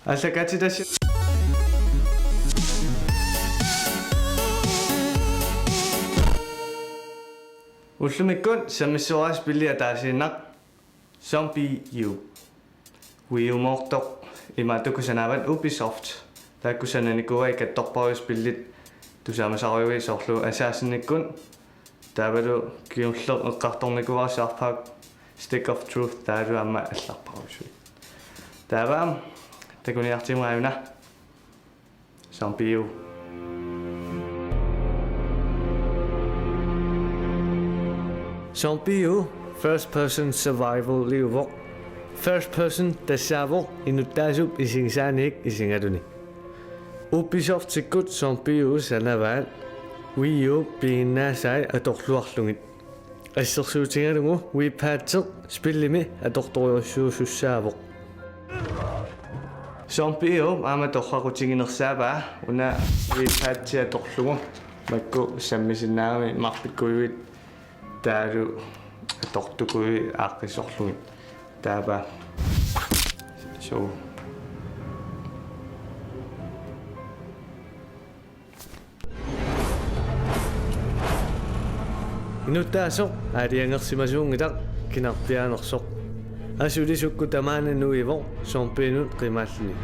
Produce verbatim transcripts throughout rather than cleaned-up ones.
Allakaatitassiaq. Ullumikkut sammissuara spilli ataasiinnaq Zombie U. Wii U-moortoq, imaattoq kusanaavat Ubisoft. Taakku sananikuuai kattorparuit spillit tusaamasarujuit soorlu Assassinikkut. Taavalu kingulleq eqqartornikuuara South Park Stick of Truth taavalu aamma allarparujussuit. Taava takuniartigu aajuna. Zombie U. Zombie U first person survival-iuvoq. First person tassaavoq inuttaasup isigisaaniit isigaluni. Ubisoftikkut Zombie U sanavaat Wii U piginnaasai atorluarlugit. Assersuutigalugu Wii Pad-eq spillimi atortorujussuusussaavoq. Zombie U aamma torraqutiginersaavaa una Wii Pad-i atorlugu, makku sammisinnaagami marpikkujuit taavalu atortukujuit aaqqissorlugit. Taava. Suu. Inuttaasoq aalajangersimasuunngilaq kinarpiaanersoq. Asuli sukkut tamaana nuivoq zombienut qimaalluni.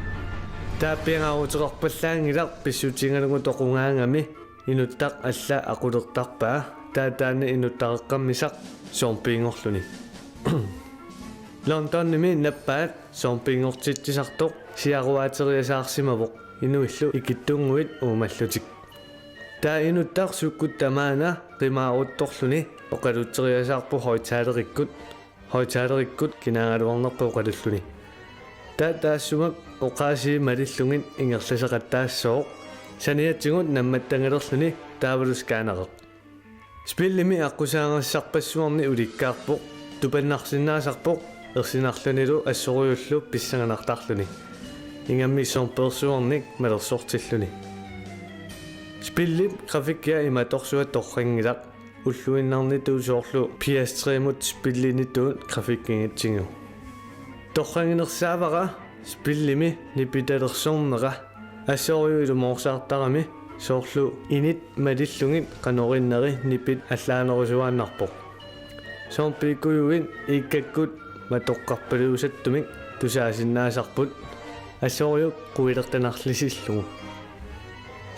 Taava piangaaruteqarpallaanngilaq pissutigalugu toqugaangami inuttaq alla aqulertarpaa, taava taanna inuttareqqammisaq zombiinngorluni. Londonimi nappaat zombiinngortitsisartoq siaruaateriasaarsimavoq inuillu ikittunnguit uumallutik. Taava inuttaq sukkut tamaana qimaaruttorluni oqalutteriasaarpoq højttalerikkut, højttalerikkut kinaagaluarnerput oqalulluni. Taava taassuma oqaasii malillugit ingerlaseqattaassooq, saniatigut nammattagalerluni taavalu scannereq. Spillimi aqqusaagassarpassuarni ulikkaarpoq, tupannarsinnaasarpoq, ersinarlunilu assorujullu pissanganartarluni. Ingammik zombilersuarnik malersortilluni. Spillip grafikkia imatorsuaq torranngilaq, ulluinnarnitut soorlu P S tre-mut spillinitut grafikkigitsigu. Torrannginersaavara spillimi nipitalersornera, assorujuk ilumoorsaartarami, soorlu init malillugit qanoq inneri nipit allaanerusuaannarpoq. Zombiikkujuit iikkakkut matoqqarpaluusattumik tusaasinnaasarput, assorujuk quilertanarlisillugu.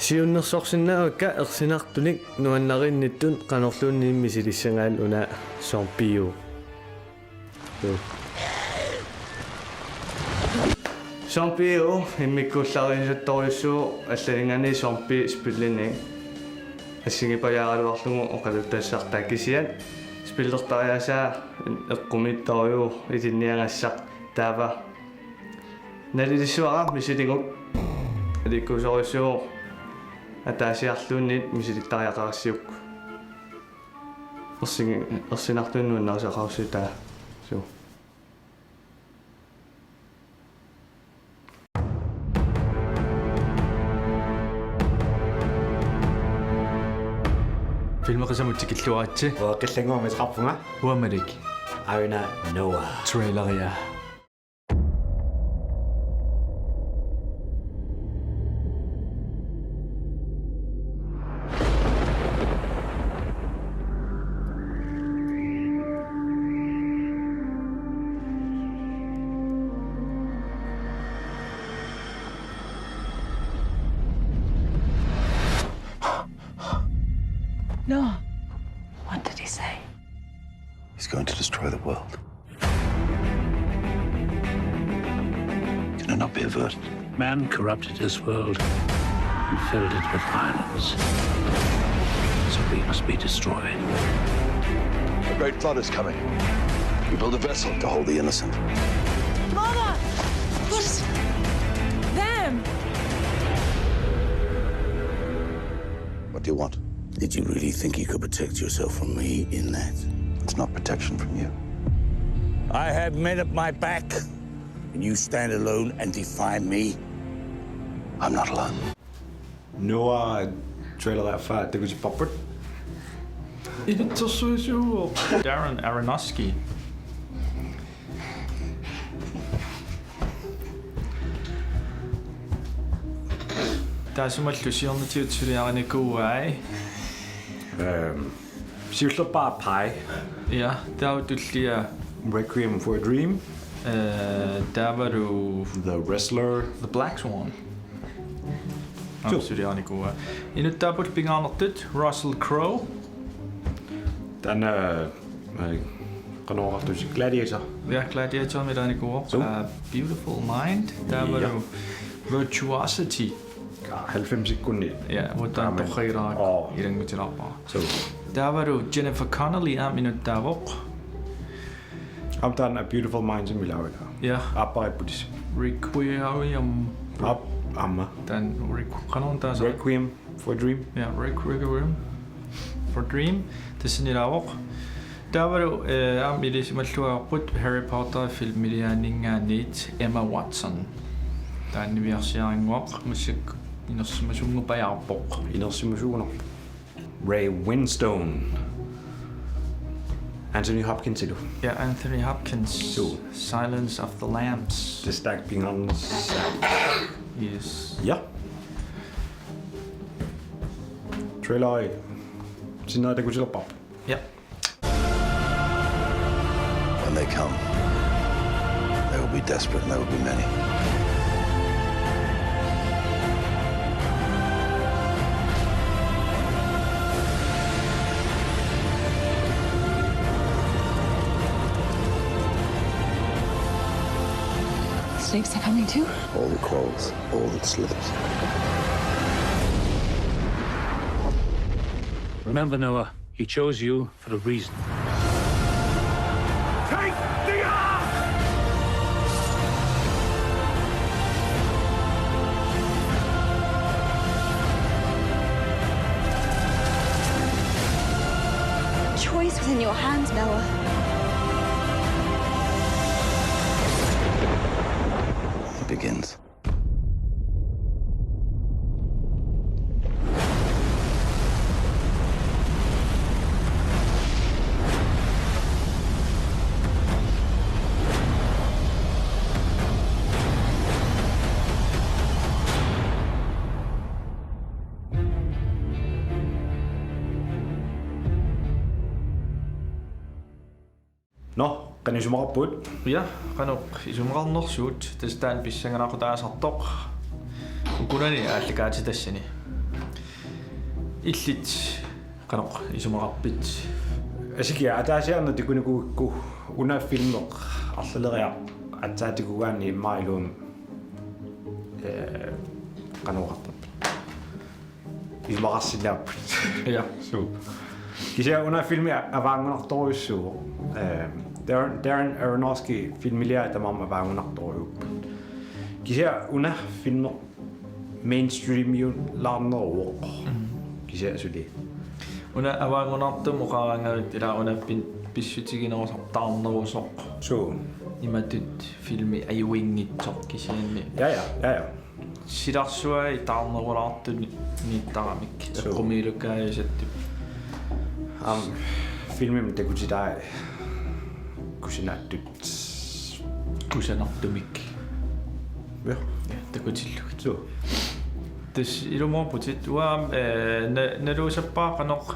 Siunnersorsinnaavakka ersinartunik nuannarinnittut qanorluunniit misilissagaat una Zombie U. Zombie U immikkuullarisattorujussuuvoq allaninngaanniit zombiespillinik. Assigipajaaraluarlugu oqaluttassartaa kisiat spillertariaasaa eqqumiitsorujuuvoq ilinniagassaq, taava nalilissavara misiligut. Ilikkuusorujussuuvoq ataasiarluunniit misilittariaqarassiuk. Ersin-, ersinartunik nuannarisaqarussi taava. Suu. Filmi qisamut tikilluaritsi. Uanga qillannguamik ateqarpunga. Uanga Malik. Aajuna Noah. Traileria. No. What did he say? He's going to destroy the world. Can it not be averted? Man corrupted his world and filled it with violence. So we must be destroyed. A great flood is coming. We build a vessel to hold the innocent. Mama! What is them? What do you want? Did you really think you could protect yourself from me in that? It's not protection from you. I have men at my back, and you stand alone and defy me? I'm not alone. Noah, trailer affaa takutipparput. Ilitsersuisuuvoq. Darren Aronofsky. Taassumalu siornatigut suliarinikuuai. Øhm, siullerpaaq Pi. Ja, taava tullia. Requiem for a Dream. Øh, taavalu The Wrestler. The Black Swan. Aamma suliarinikuuai. Inuttaapput pingaarnertut Russell Crowe. Taanna, øh, øh, qanoq oqartusi, Gladiator. Ja, Gladiator-mi ilaanikuuvoq. Suu. Øh, Beautiful Mind. Taavalu. Ja. Virtuosity. Ja, halvfemsikkunni. Ja, uanga taanna. Amen. Torragilaarlugu. Oo. Ilanngutilaarpara. Suu. Taavalu Jennifer Connelly aamma inuttaavoq. Aamma taanna A Beautiful Mind-imi ilaavara. Ja. Aappariipputis. Requiem. Aap-, aamma. Taanna Requ-, qanoq taasara? Requiem for a Dream. Ja, Requiem for a Dream. Tassani ilaavoq. Taavalu, øh, aamma ilisimalluarput Harry Potter-filmiliaaninngaanniit Emma Watson. Taanna niviarsiarannguaq, massakkut inersimasunngupajaarpoq. Inersimasuugunarpoq. Ray Winstone. Anthony Hopkinsilu. Ja, Anthony Hopkins. Suu. Silence of the Lambs. Tassa taakku pingaarnersaat. Yes. Ja. Traileri. Sinneri takutilerparput. Ja. When they come, they will be desperate, and there will be many. Snakes are coming too? All that crawls, all that slithers. Remember, Noah, he chose you for a reason. Take the ark! Choice was in your hands, Noah. It begins. Nå, qanoq isumaqarpugut? Ja, qanoq isumaqarnersugut, tassa taanna pissanganaqutaasartoq. Ukunani aallakaatitassani. Illit qanoq isumaqarpit? Asikiaq, ataasiarneq takunikuugakku una filmi arlaleriarlugu aatsaat takugaanni immaqa iluamik, øh, qanoq oqartarput. Isumaqarsinnaapput. Ja. Suu. Kisianni una filmi a-, avaanngunartorujussuuvoq. Øhm, Darren, Darren Aronofsky filmiliai tamarmik avaanngunartorujuupput. Kisianni una filmi mainstreamiulaarneruvoq. Mm. Kisianni suli. Una avaanngunartumik oqaraangakkit ila una pin-, pissutiginerusoq taarnerusoq. Suu. Imatut filmi ajunngitsoq kisianni. Ja, ja, ja, ja. Silarsuai taarnerulaartut ni-, nittaramik. Suu. Eqqumiilukaajusattu. Aamma filmimi takutitai kusanaattut. Kusanartumik. Ja. Ja, takutillugit. Suu. Tassa ilumoorputit. Uanga, øh, na-, naluusappaat qanoq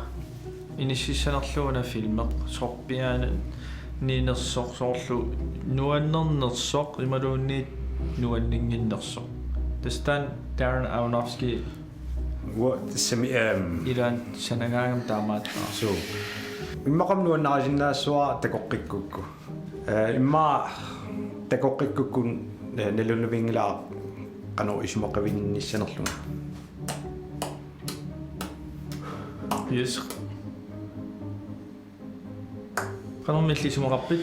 inississanerlugu una filmi sorpiaaniinnersoq, soorlu nuannernersoq imaluunniit nuanninnginnersoq. Tassa taanna Darren Aronofsky. Uanga tassami, øhm, ilaanni sanagaangama taamaattoq. Suu. Immaqami nuannarisinnaassavara takoqqikkukku. Øh, immaqa takoqqikkukkut, øh, nalunavinngilara qanoq isumaqavinnissanerlunga. Yes. Qanormi illit isumaqarpit?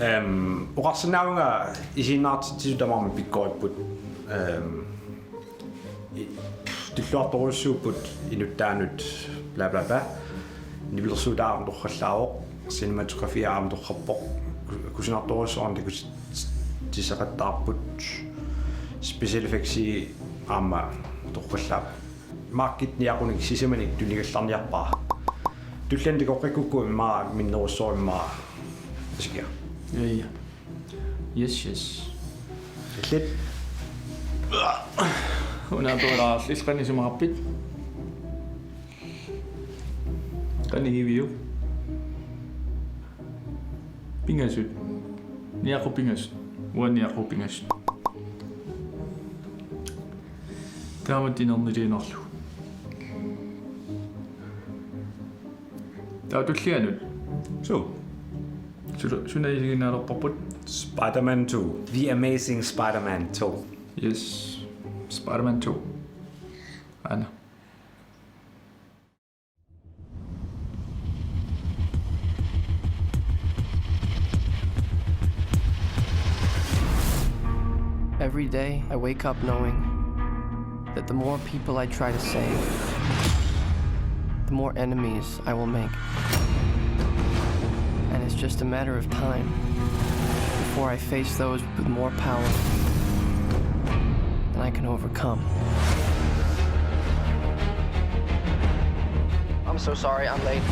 Øhm, oqarsinnaavunga isiginnaartitsisut tamarmik pikkoripput. Øhm, i-, tulluartorujussuupput inuttaanut bla bla bla. Nipilersuutaavoq aamma torrallaavoq. Cinematografia aamma torrappoq. Ku-, kusanartorujussuarnik takutisseqattaarput. Special effects aamma torrallaapput. Markit niaqunik sisamanik tunigallarniarpara. Tulliani takoqqikkukku immaqa minnerussoq immaqa. Asikiaq. Ja, ja. Yes, yes. Illit? Una atualaarli qanoq isumaqarpit? Qanoq hiviuk? Pingasut. Niaqupingasut. Uanga niaqupingasut. Taamatut inernilinarlu. Taava tullianut. Suu. Suna, suna isiginnaalerparput? Spider-Man two. The Amazing Spider-Man two. Yes. Spider-Man two. Aana. Every day, I wake up knowing that the more people I try to save, the more enemies I will make. And it's just a matter of time before I face those with more power than I can overcome. I'm so sorry I'm late.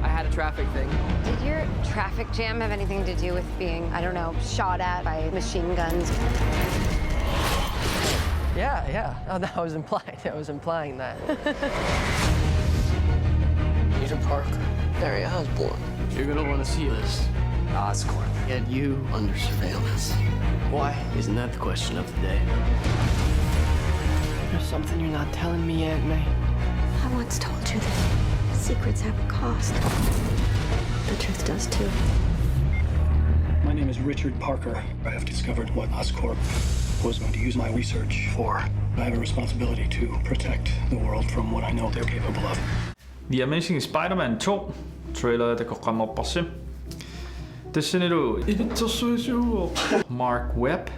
I had a traffic thing. Did your traffic jam have anything to do with being, I don't know, shot at by machine guns? Yeah, yeah. Oh, that was implied. I was implying that. Peter Parker, Harry Osborn. You're gonna wanna see this. Oscorp. Get you under surveillance. Why? Isn't that the question of the day? There's something you're not telling me yet, May. I once told you that secrets have a cost. The truth does too. My name is Richard Parker. I have discovered what Oscorp was going to use my research for. I have a responsibility to protect the world from what I know they're capable of. The Amazing Spider-Man two trailer takoqqammerparsi. Tassanilu ilitsersuisuuvoq Marc Webb.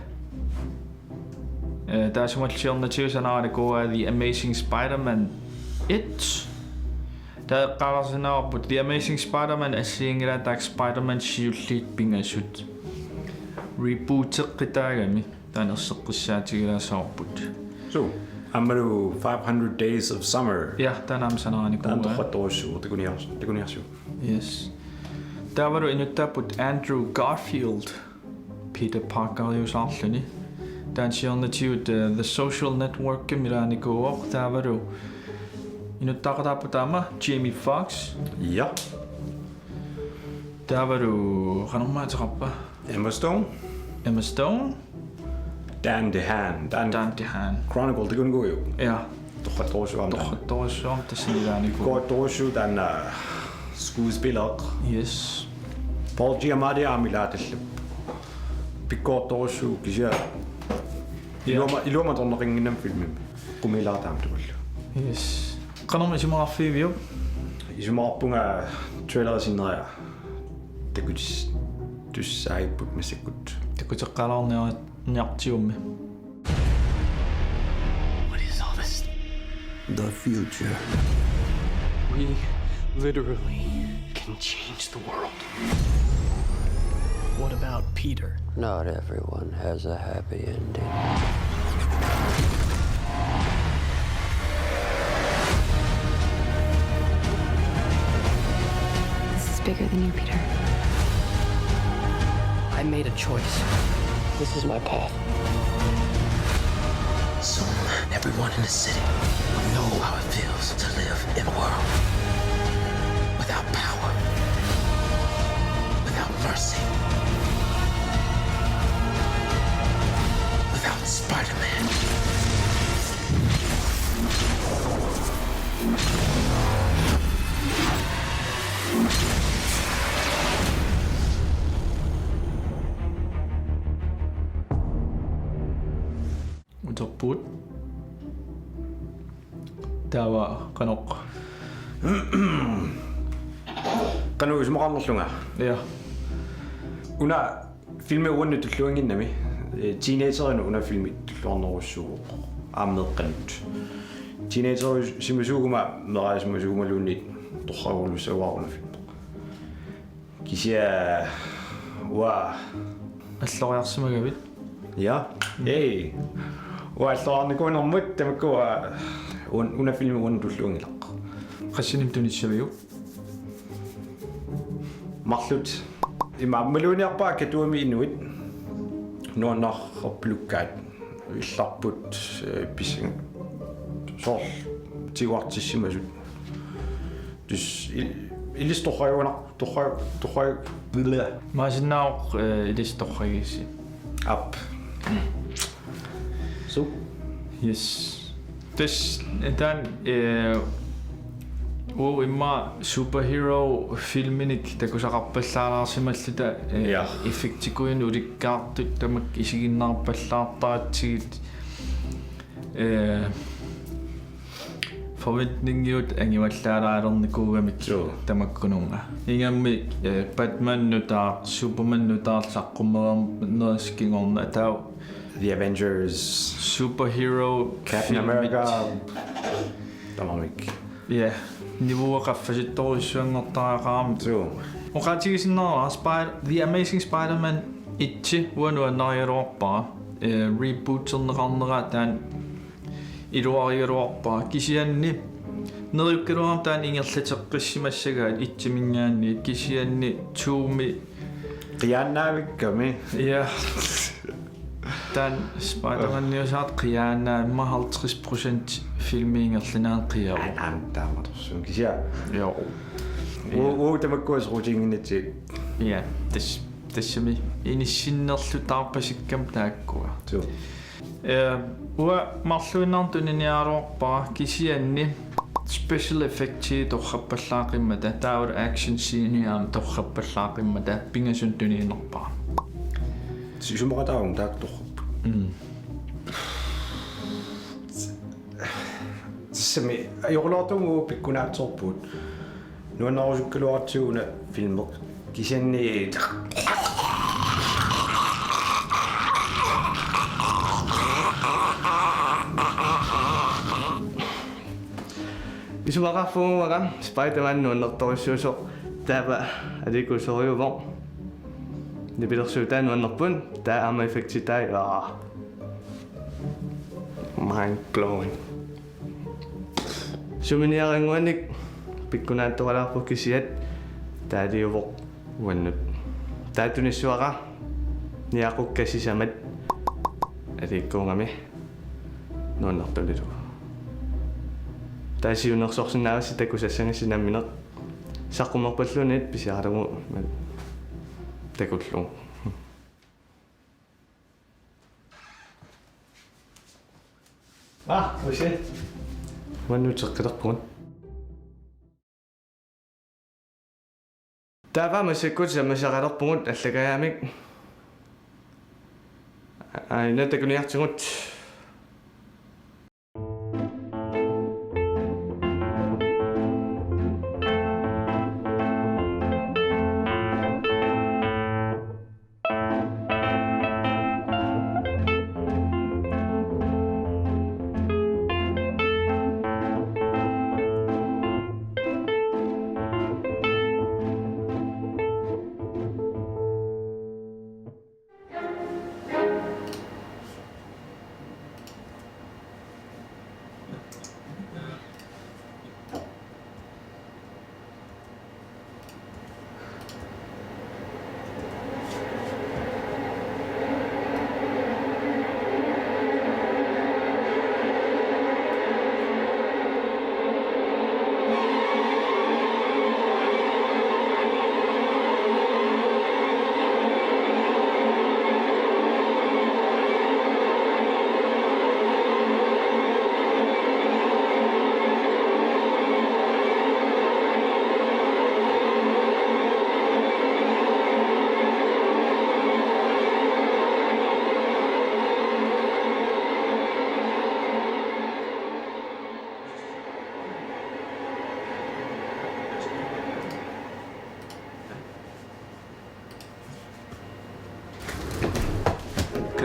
Eh, taassumalu siornatigut sanaranikuuaa The Amazing Spider-Man one. Taava eqqaasinnaavara The Amazing Spider-Man assigiinngilaa taakku Spider-Man siulliit pingasut. Rebooteqqitaagami taanna erseqqissaatigilaassavarput. Suu, aammalu Five Hundred Days of Summer. Ja, taanna aamma sanaranikuuaa. Taanna toqqattorujussuuvoq, takuniars-, takuniarsiuk. Yes. Taavalu inuttaapput Andrew Garfield Peter Parkeriusaarluni. Taanna siornatigut, eh, The Social Networkimi ilaanikuuvoq. Taavalu inuttaaqataapput aamma Jamie Foxx. Ja. Taavalu qanormaa ateqarpa? Emma Stone. Emma Stone. Dan DeHaan. Dan, Dan DeHaan. Chronicle, takunikuuiuk? Ja. Toqqattorujussuarmik. Toqqattorujussuarmik tassani ilaanikuuvoq. Pikkorittorujussuuvoq taanna skuespiller. Yes. Paul Giamatti aamma ilaatallap. Pikkorittorujussuuvoq kisianni. Ja. Iluama, iluamik atorneqannginnami filmimi. Qummut ilaat aamma takullu. Yes. Qanormi isumaqarfigiviuk? Isumaqarpunga traileri sinnera. Takutis-, tusaavippoq massakkut. Takuteqqaalaarniar-, niartigummi. What is all this? The future. We literally can change the world. What about Peter? Not everyone has a happy ending. This is bigger than you, Peter. I made a choice. This is my path. Soon, everyone in the city will know how it feels to live in a world without power, without mercy, without Spider-Man. Uterpugut. Taava qanoq? Qanoq isumaqarnerlunga? Ja. Una filmi uannut tulluannginnami, eh, teenagerinut una filmi tulluarnerussuuvoq. Aamma meeqqanut. Teenagerisimasuguma, meeraasimasuguma luunniit torragulussaguara una filmi. Kisianni uanga alloriarsimagavit? Ja. Ei. Uanga alloriarnikuunermut tamakkua un-, una filmi uannut tulluanngilaq. Qassinimik tunissaviuk? Marluk. Ima aammaluuniarpara Katuami inuit. Nuannaarpalukkaat. Illarput, eh, pissing-, soorlu tiguartissimasut. Tassa il-, ilissi torrajuana-, torra-, torra-, bleh. Maasinnaasoq, eh, ilissi torragigissi. Aap. So. Yes. Tassa, eh, taanna, eh, uagut immaqa superhero-filminik takusaqarpallaalaarsimalluta, eh, ja, effektikujunik ulikkaartut tamakku isiginnaarpallaartaratsigit, eh, forventningiutit angivallaalaalernikuugamik. Joo. Tamakkununnga. Ingammik, eh, Batman nutaaq, Superman nutaaq saqqummereernerisa kingorna taava The Avengers. Superhero Captain filmit. America. Tamarmik. Ja, niveaua qaffasittorujussuanngortariaqarami. True. Oqaatigisinnaavara Spider-, The Amazing Spider-Man et uanga nuannarigaluarpara, eh, rebooterneqarnera taanna iluarigaluarpara. Kisianni neriukkaluarami taanna ingerlateqqissimassagaat etsiminngaanniit, kisianni tomi qiaannaavikkami. Ja. Taanna Spider-Maniusaat qiaannaammat halvtreds procent filmi ingerlanerani qiaavoq. Aa, aamma taamatorsuaq kisianni. Joo. U-, ja, uagut tamakkua soqutiginnittut. Ja, tas-, tassami inissinnerlutaarpasikkami taakkua. Suu. Eh, uanga marluinnarmik tuniniaraluarpara kisianni special effecti torrappallaaqimmata, taavalu action scenei aamma torrappallaaqimmata pingasunut tuniinnarpara. Isumaqataaruma taakku torrapput. Mm. Tassami ajornartorujussuuvoq pikkunaatsorpugut. Nuannerusukkaluaratsigu una filmi. Kisianni isumaqarpunga Spider-Man nuannertorujussuusoq, taava aliikkusorujuuvoq. Nipilersuutaa nuannerput, taava aamma effektitai, aa. Mind blowing. Suminiarannguanik pikkunaattualaarpoq kisiat taaliuvoq uannut. Taava tunissavara niaqukka sisamat aliikkuugami nuannertullu. Taava siunnersorsinnaavassi takusassagissi nammineq saqqummerpalluunniit pisiaralugu takullugu. Ah, usi. Uannut uteqqilerpugut. Taava massakkut sammisaqalerpugut allakajaamik. Aajuna takuniartigut.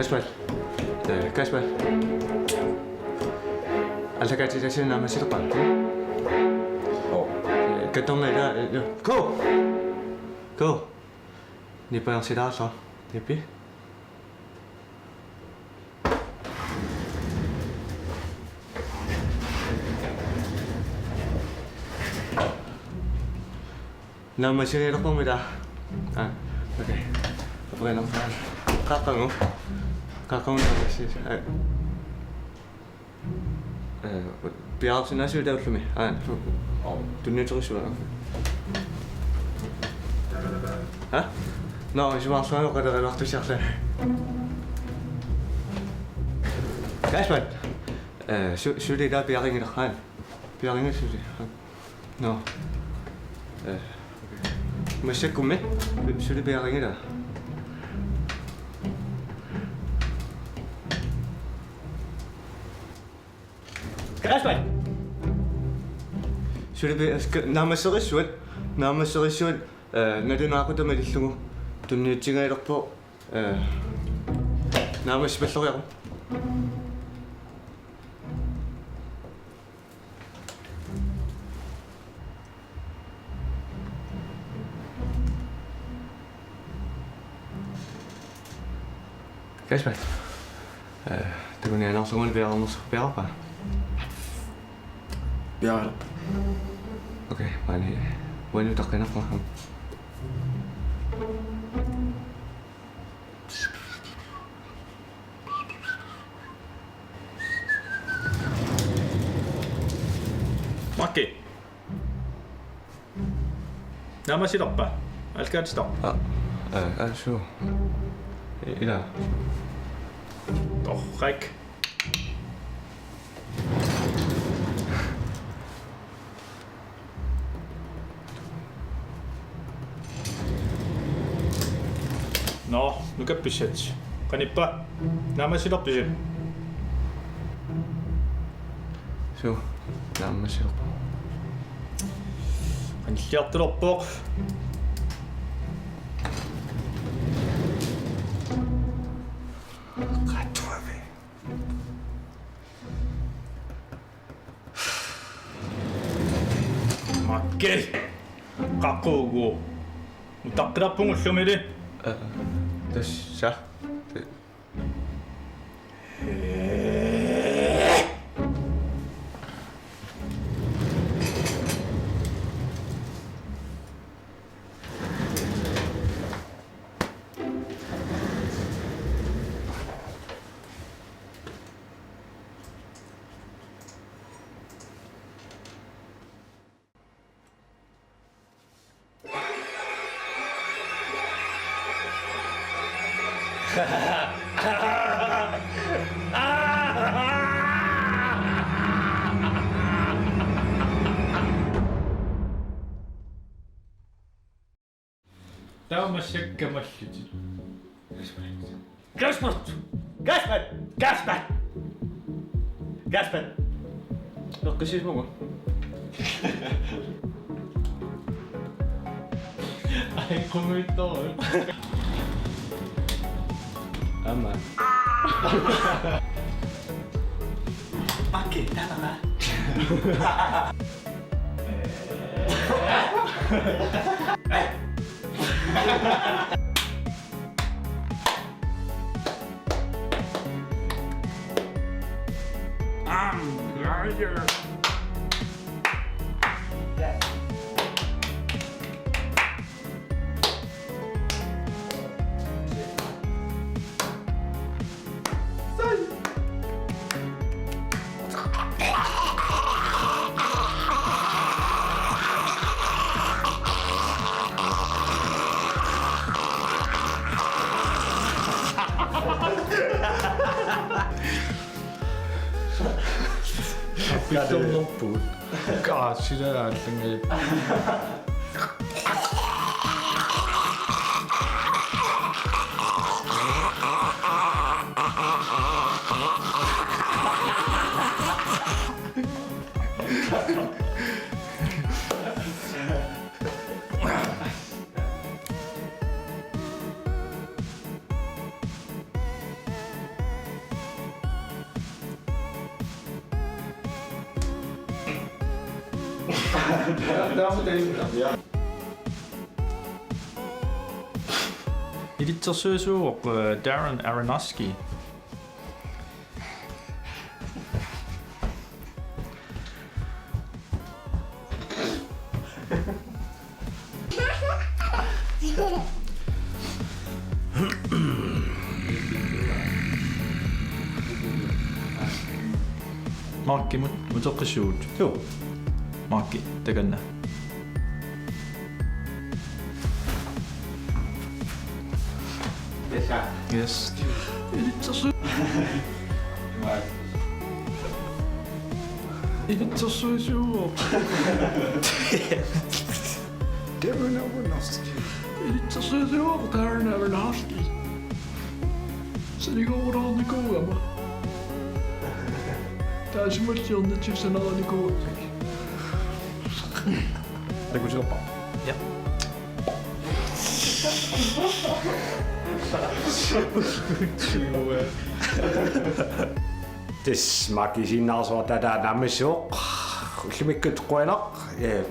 Kasper. Eh, Kasper. Allakaatitassiaq naammassilerpara. Oh. Eh, kattorna ila, eh, ko! Ko! Nipangersilaarlugu. Nipi. Naammasserilerpummi ila. Ah, okay. Aperinerpara. Qaqqagu. Qaqqagu naammassi-, ah. Piaarsinnaassuit taava ullumi. Aa, tunniuteqissuunga. Ha? Nå, isumaqarsuaq oqalerilaartussarluni. Kasper! Eh, su-, suli taava piareerlunga. Aa, piareerlunga suli. Nå. Eh, okay. Massakkummi? Suli piareerlunga. Kasper! Suli pi-, sk-, naammasserissuat, naammasserissuat, eh, nalunaaqutaq malillugu tunniussingaalerpoq, eh, naammassipalloriaruk. Kasper. Eh, takuneq anersugun piareernersoq piareerpa? Piareerpoq. Okay, maani. Uani utaqqiinnarpunga. Makki. Naammassilerpa? Alkaatitaq. Aa, aa, aa, suu. I-, ila. Torrak. Nå, nukappissat. Qanippa? Naammassilerpisi? Suu, naammassilerpoq. Qanilliartulerpoq. Qatuavi. Makki. Qaqugu. Utaqqiinnarpunga ullumili. Eh, tassa. Taava massakkut kamallutit. Kasper! Kasper! Kasper! Kasper! Noqqissismugu. Ai, qummittoq. Aamma. Makki, taanna. Pittornerpugut. Kaasila aallangajap. Ilitsersuisuuvoq, eh, Darren Aronofsky. Markimut uteqqissuugut. Suu. Marki, takanna. Yes. Ilitsersu-, ilitsersuisuuvoq. Darren Aronofsky. Ilitsersuisuuvoq Darren Aronofsky. Sanigoorulaarnikuugama. Taasimalliornitsinni sanaarinikuugamik. Takusiorpa? Ja. Tassa Marki isiginnaarsuaq taava naammassivoq. Ullumikkut qujanaq. Ja.